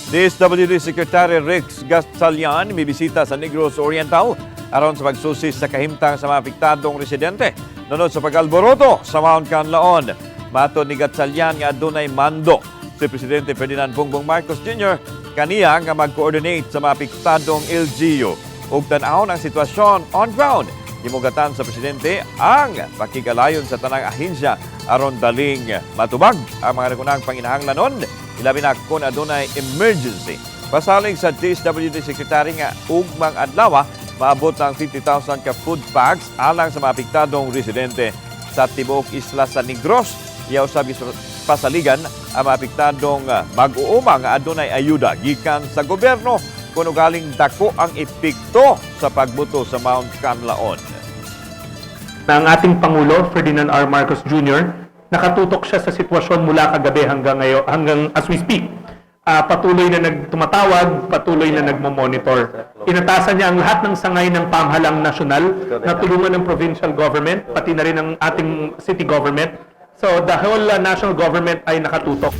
DSWD Secretary Rex Gatchalian mibisita sa Negros Oriental aron sa pagsusi sa kahimtang sa mga apektadong residente nunod sa pag-alboroto sa Mount Kanlaon. Matod ni Gatchalian nga adunay mando si Presidente Ferdinand Bongbong Marcos Jr. kaniya nga mag-coordinate sa mga apektadong LGU ug tan-awon ang sitwasyon on ground. Gimugatan sa presidente ang pakigalayon sa tanang ahensya aron daling matubag ang mga rekunang panginahanglanon, ilabi na kung adunay emergency. Pasalig sa DSWD Secretary nga ugmang adlaw maabot ang 50,000 ka food packs alang sa mga apektadong residente sa tibuok isla sa Negros. Iya usab pasaligan ang mga apektadong mag-uuma nga adunay ayuda gikan sa gobyerno kung ugaling dako ang epekto sa pagbuto sa Mount Kanlaon. Na ang ating Pangulo, Ferdinand R. Marcos Jr., nakatutok siya sa sitwasyon mula kagabi hanggang ngayon, hanggang as we speak. Patuloy na nagtumatawag, patuloy na nagmo-monitor. Inatasan niya ang lahat ng sangay ng pamahalaang nasyonal na tulungan ng provincial government, pati na rin ang ating city government. So the whole national government ay nakatutok.